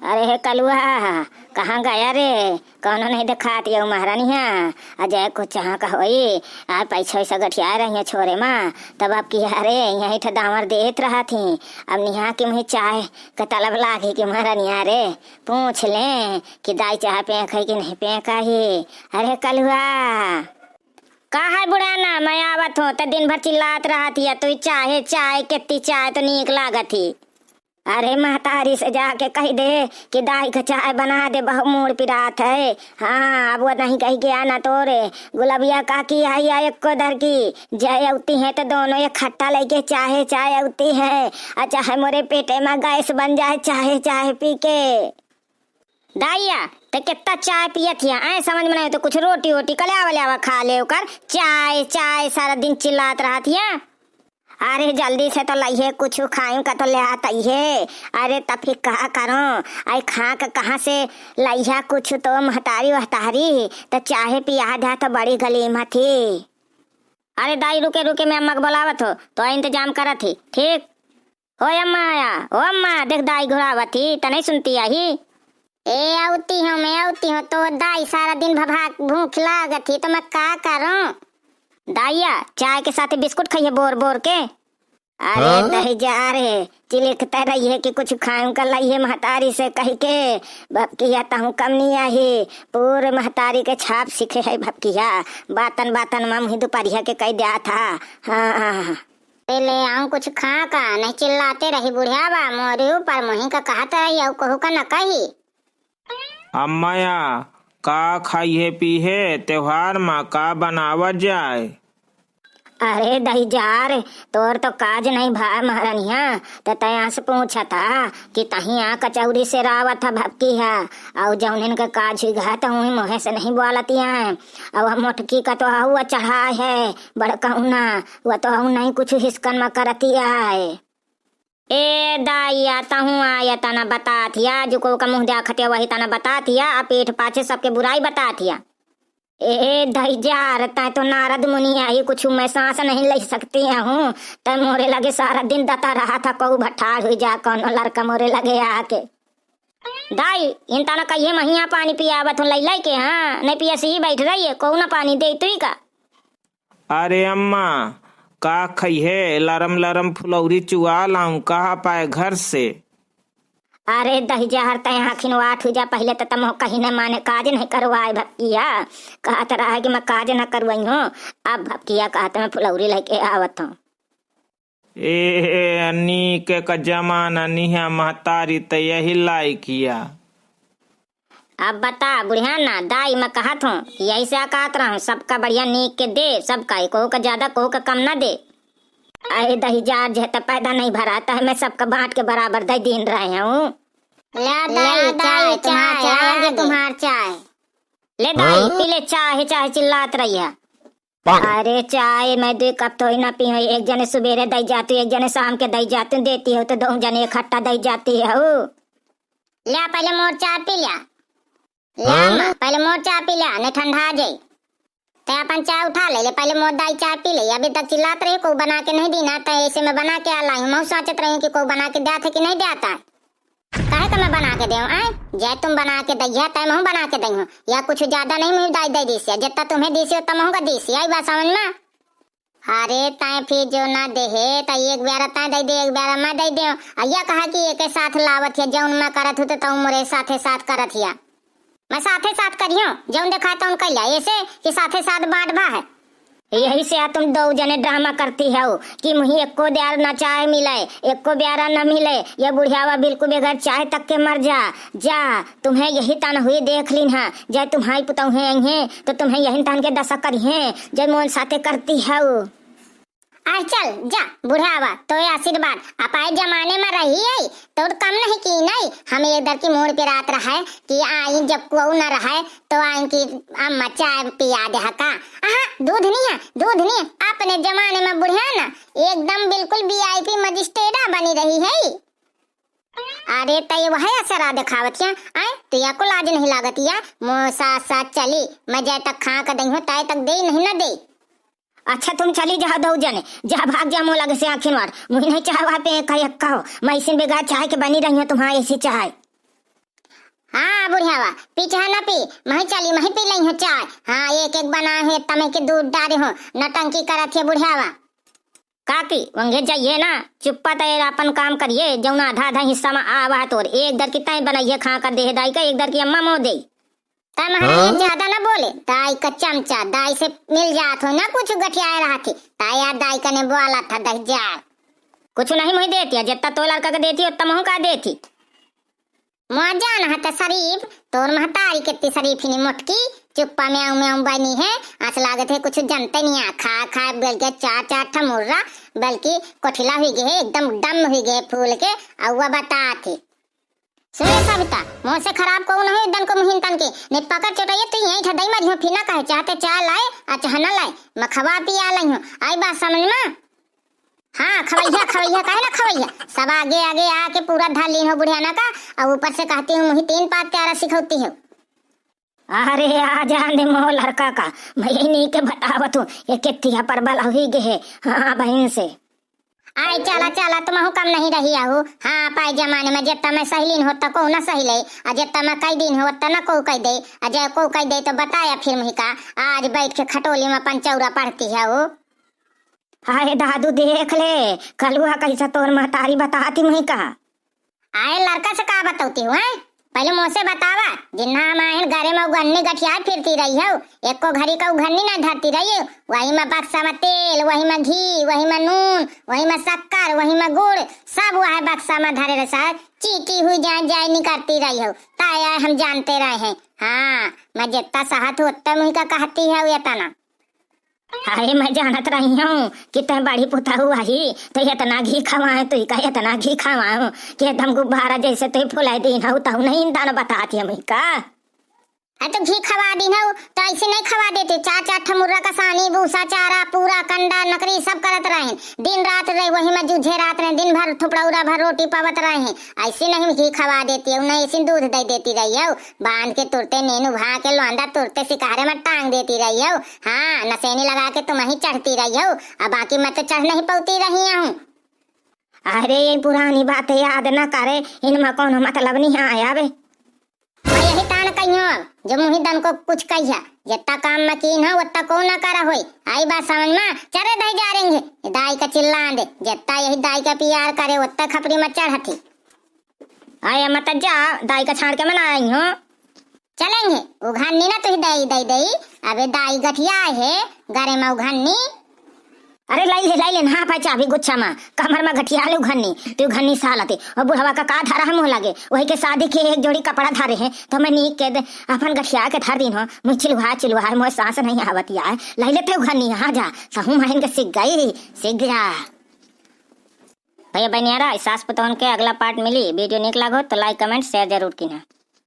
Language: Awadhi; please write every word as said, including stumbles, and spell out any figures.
अरे हे कलुआ, कहाँ गया रे? कौनो नहीं देखात ये महारानी है। अजय कुछ चाह का होई, आ पैसा वैसा गठिया रही है छोरे माँ, तब अब की अरे यही ठा दामर देत रहा थी। अब निहा के मुँहे चाय का तलब लागे कि महारानी अरे पूछ ले कि दाई चाह पेंक है कि नहीं पेंक है। अरे कलुआ। का है बुढ़ाना, मैं आवत हूँ, त दिन भर चिल्लात रहत हिया, तू चाहे चाय, केत्ती चाय तो नीक लागत ही। अरे महतारी से जाके कह दे कि दाई का चाय बना दे, बहुत मूड़ पिरात है। हाँ, अब वो नहीं कह गया ना तोरे। गुलबिया काकी आई है एको दर की, जय अउती है तो दोनों इकट्ठा लेके चाहे चाय अउती है, आ चाहे मोरे पेटे में गैस बन जाए, चाहे चाय पी के। दाइया, ते कितना चाय पियत हिया, ऐ समझ में नहीं तो कुछ रोटी वोटी कल्यावा ल्यावा खा ले ओकर। चाय, चाय सारा दिन चिल्लात रहत हिया। अरे जल्दी से तो लइहे, कुछ खायूं का तो ले आत है। अरे त फिर का करूं, आई खा के कहाँ से लइहा कुछ तो महतारी वहतारी, त चाहे पिया द्या तो बड़ी गलीमत ही। अरे दाई रुके रुके, मैं अम्मा के बुलावत हो, तो इंतजाम करत ही, ठीक? ओ अम्मा आया, ओ अम्मा, देख दाई घुरावत ही, त नहीं सुनती आही। ए, अउती हूँ, मैं अउती हूँ, तो दाई सारा दिन भभा भूख लागत ही, तो मैं का करूँ? दाइया, चाय के साथ बिस्कुट खाइए बोर बोर के। अरे हाँ? दही जा रे, चिलिकते रहिए कि कुछ खाऊं का लइहे महतारी से कह के। भपकिया तहूँ कम नहीं आही, पूरे महतारी के छाप सीखे है भपकिया। बातन बातन में मुँह दुपहरिया के कह दिया था। हाँ, हाँ, हाँ। ए, ले आऊं कुछ खा का, नहीं चिल्लाते रही बुढ़िया बा मोरे ऊपर, मुही का कहत रही, अउ कहू का न कही। अम्मया, का खाइहे पीहे, त्योहार मा का बनावत जाए? अरे दहिजार, तोर तो काज नहीं भा महरनिया, त तया से पूछा था कि तहिया कचौरी से रावत है भक्की है, अउ जौन इनके काज हुई घात हुई मोहे से नहीं बोलती हैं। अउ हम मोटकी का तो हुआ चढ़ाए है बड़कौना, वो तो हूँ नहीं कुछ हिसकन में करती आए। ए दाइया, तहूँ आया तना बतात हिया, जो को का मुँह देखते वही तना बतात हिया, आ पीठ पाछे सबके बुराई बतात हिया। ए दहिजार, तै तो नारद मुनि आई, कुछ मैं सांस नहीं ले सकती हूँ। तै मोरे लगे सारा दिन दता रहा था, कहू भट्ठार हुई जा, कौनो लड़का मोरे लगे आके। दाई, इन तना कहिए महिया पानी पियावत हूँ, लई लई के, हाँ, नहीं पियसी ही बैठ रही है, कहू ना पानी दे तुई का। अरे अम्मा, का खइहे? लरम लरम फुलौरी चुआ लाऊं कहा पाए घर से। अरे दहिजहर, तै आँखिन वाट हुई जा, पहिले त तमो कहीं न माने काज नहीं करवाए भक्किया। कहत रहा कि मैं काज न करवाई हूँ, अब भक्किया कहत मैं फुलौरी लेके आवत हूँ। ए, नीक का जमाना निहा महतारी त यही लायक हिया। अब बता बुढ़िया ना, दाई मैं कहत हूँ कि यही से कहत रहूँ, सबका बढ़िया नीक के दे, सबका, कोहू का ज्यादा, कोहू का कम ना दे। अरे दहिजार, जेह त पैदा नहीं भरा, तह मैं सबका बाँट के बराबर दे दीन रहे हूँ। ले दाई, चाय, तुम्हार चाय, चाय। ले दाई, हाँ? पी ले चाय, चाय चिल्लात रही है। अरे चाय मैं दुई कप थोड़ी ना पीहूँ, एक जने सुबेरे दई जाती, एक जने शाम के दई जाती, देती हो तो दो जने इकट्ठा दई जाती हो। ल्या पहिले मोर चाय पी ल्या। ल्या हाँ? अम्मा, पहिले मोर चाय पी ल्या, नहीं ठंडा जाई। तै अपन चाय उठा ले, ले पहिले मोर दाई चाय पी ले, अभी तक चिल्लात रही, को बना के नहीं दीना, तै ऐसे मैं बना के आ लाई हूँ, मैं साचत रही हूँ कि को बना के द्यात है कि नहीं द्यात है। काहे का मैं बना के देऊँ, आय? जय तुम बना के दइया, तय महूँ बना के दई हूँ। या कुछ ज्यादा नहीं, मुँह दाई दे दीस, जितना तुम्हें दीस, उतना महूँ का दीस, आई बात समझ में? अरे, तय फिर जो ना देहे, त एक ब्यारा तय दे दे, एक ब्यारा मैं दे दे। आ या कहा कि एक साथ लावत है, जौन मैं करत हूँ, तो तू मोरे साथे साथ करत हिया। मैं साथे साथ करियो, जौन देखा तौन कैला, ऐसे कि साथे साथ बाँट बा है। यही से आ तुम दो जने ड्रामा करती हो कि मुही एको द्यार ना चाय मिले, एको ब्यारा ना मिले। ये बुढ़ियावा बिल्कुल बगैर चाय तक के मर जा। जा, तुम्हें यही तन हुई देख लीन हा। जय तुम्हारी पुतौहे आई हैं, तो तुम्हें यही तन के दशा करी हैं, जय मोन साथे करती हो। अरे चल, जा, बुढ़ावा, तो ये आशीर्वाद, अपाए जमाने में रही है, तो कम नहीं की नहीं, हम एक दर की मोड़ पे रात रहे, कि आई जब को न रहे, तो आई की अम्मा चाय पिया दे हका। आहा, दूध नहीं है, दूध नहीं है, अपने जमाने में बुढ़िया ना, एकदम बिल्कुल V I P मजिस्ट्रेटा बनी रही है। अरे, तय वह असरा दिखावत है, आय, तो या को लाज नहीं लागत या, मो साथ साथ चली, मैं जय तक खा के दई हूँ, तय तक दे नहीं ना दे। अच्छा, तुम चली जाओ दो जने, जा भाग जा, मोला से आँखिन वार, मुझे नहीं चाहवा पे एक का एक कहो, मैं इसी बेगार चाय के बनी रही हूँ, तुम्हारा ऐसी चाय। हाँ बुढ़ियावा, पीछा न पी, मही चली, मही पी लइहूँ चाय। हाँ, एक एक बनाए हो, तमे के दूध डारे हो, नौटंकी करत है बुढ़ियावा। काकी, वंगे जाइए ना, चुप्पा तैर अपन काम करिए, जौन आधा आधा हिस्सा में आवा है तोर। एक दर की तय बनाइए खा कर दे दाई का, एक दर की अम्मा मो दे। तम हमारे ज्यादा ना बोले, दाई का चमचा, दाई से मिल जात हो ना कुछ गठियाए रहा थी, ताई यार दाई का ने बोला था दह जाए। कुछ नहीं मुही देती है, जितना तो लड़का के देती उतना महू का देती। मोर जान है त शरीफ, तोर महतारी कितनी शरीफ ही नहीं मोटकी, चुप्पा म्याऊं म्याऊं बनी है, अस लागत है कुछ जनते नहीं आ, खा खा बल्कि चार चार ठा मुर्रा, बल्कि कोठिला हुई गए, एकदम डम हुई गए फूल के, अउआ बता थे। सुने सविता, मोसे खराब को नहीं दन को मुहिन तन के, ने पकड़ चोटाइए तू यहीं ठा दई मरियो, फिर ना कहे चाहते चाह लाए, आ चाह ना लाए, मैं खवा पिया लई हूँ, आई बात समझ में? हाँ, खवैया, खवैया, काहे ना खवैया? सब आगे, आगे आके पूरा धर लीन हो बुढ़ियाना का, और ऊपर से कहती हूँ, मुही तीन पात प्यारा सिखौती हो। अरे, आ जाने मो लड़का का, मैं यही नहीं के बतावत हूँ, ये कितिया पर बला हुई गे है। हाँ, बहन से। आए, चला, चला, तुमहू कम नहीं रही आहू। हाँ, पाए जमाने में जितना मैं सहिलीन हो, तो को ना सहिले, आ जितना मैं कह दीन हो, उतना को कह दे, आ जे को कह दे, तो बताया फिर मुही का, आज बैठ के खटोली में पंचौरा पढ़ती है वो। हाय दादू, देख ले, कलुआ कैसा तोर महतारी बताती मुही का। आए लड़का से का बतौती हूँ, हैं? पहले मोसे बतावा, जिन्ना हम आहिन घरे में उघन्नी गठियाए फिरती रही हो, एको घड़ी का उघन्नी ना धरती रही हो, वही में बक्सा में तेल, वही में घी, वही में नून, वही में शक्कर, वही में गुड़, सब वह बक्सा में धरे रहे साहब, चीटी हुई जाए, जाए निकलती रही हो, ताया हम जानते रहे हैं। हाँ, मैं जितना सहत हूँ, उतना मुही का कहती है ये तना। अरे, मैं जानत रही हूँ कि तै बड़ी पुतहु आही, तो इतना घी खवाए, तो इका इतना घी खवाऊँ कि एकदम गुब्बारा जैसे तू फुलाई दीन हऊ, तहु नहीं दान बताती हम इका। अरे, तो घी खवा दीन हऊ, तो ऐसे नहीं खवा देते। चार चार ठा मुर्रा का सानी, भूसा, चारा, पूरा, कंडा, नकरी सब करत रहे। दिन रात रहे, वही में जूझे रात रहे, दिन भर थुपड़ौरा भर रोटी पावत रहे। ऐसे नहीं घी खवा देती हऊ, नहीं ऐसे दूध दे देती रही हऊ। बांध के तुरते नीनू भा के लोंदा तुरते सिकहरे में टांग देती रही हो। हाँ, नसेनी लगा के तुम ही चढ़ती रही हो, अब बाकी मैं तो चढ़ नहीं पौती रही हूँ। अरे, ये पुरानी बात याद न करे, इनमें कौनो मतलब नहीं आया बे। मैं यही तान कही हूँ, जो मुही दन को कुछ कहिया, जितना काम में कीन हो, उतना को ना करा होई। आई बात समझ में? चले दही जा रही है, दाई का चिल्लान दे, जितना यही दाई का प्यार करे, उतना खपरी में चढ़ती। आए मत जा, दाई का छाड़ के मना आई हूँ। चलेंगे, उघन्नी ना तुही दई, दई, दई। अबे दाई गठिया है, गरे में उघन्नी। अरे लाई ले, लाई ले, हाँ पाए चाबी गुच्छा मा, कमर मा गठिया ले उघन्नी, तू उघन्नी सालते। और बुढ़वा का का धारा है मुँह लागे, वही के शादी के एक जोड़ी कपड़ा धारे हैं, तो मैं नीक के दे, अपन गठिया के धर दीन हो, मुँह चिलवा, चिलवा, मोए सांस नहीं आवत यार, लाई लेते उघन्नी, हाँ जा, सहू माहिन के सिक गई, सिक गया। भैया बनियारा, सास पतोहन के अगला part मिली, video नीक लागो तो like, comment, share जरूर कीना।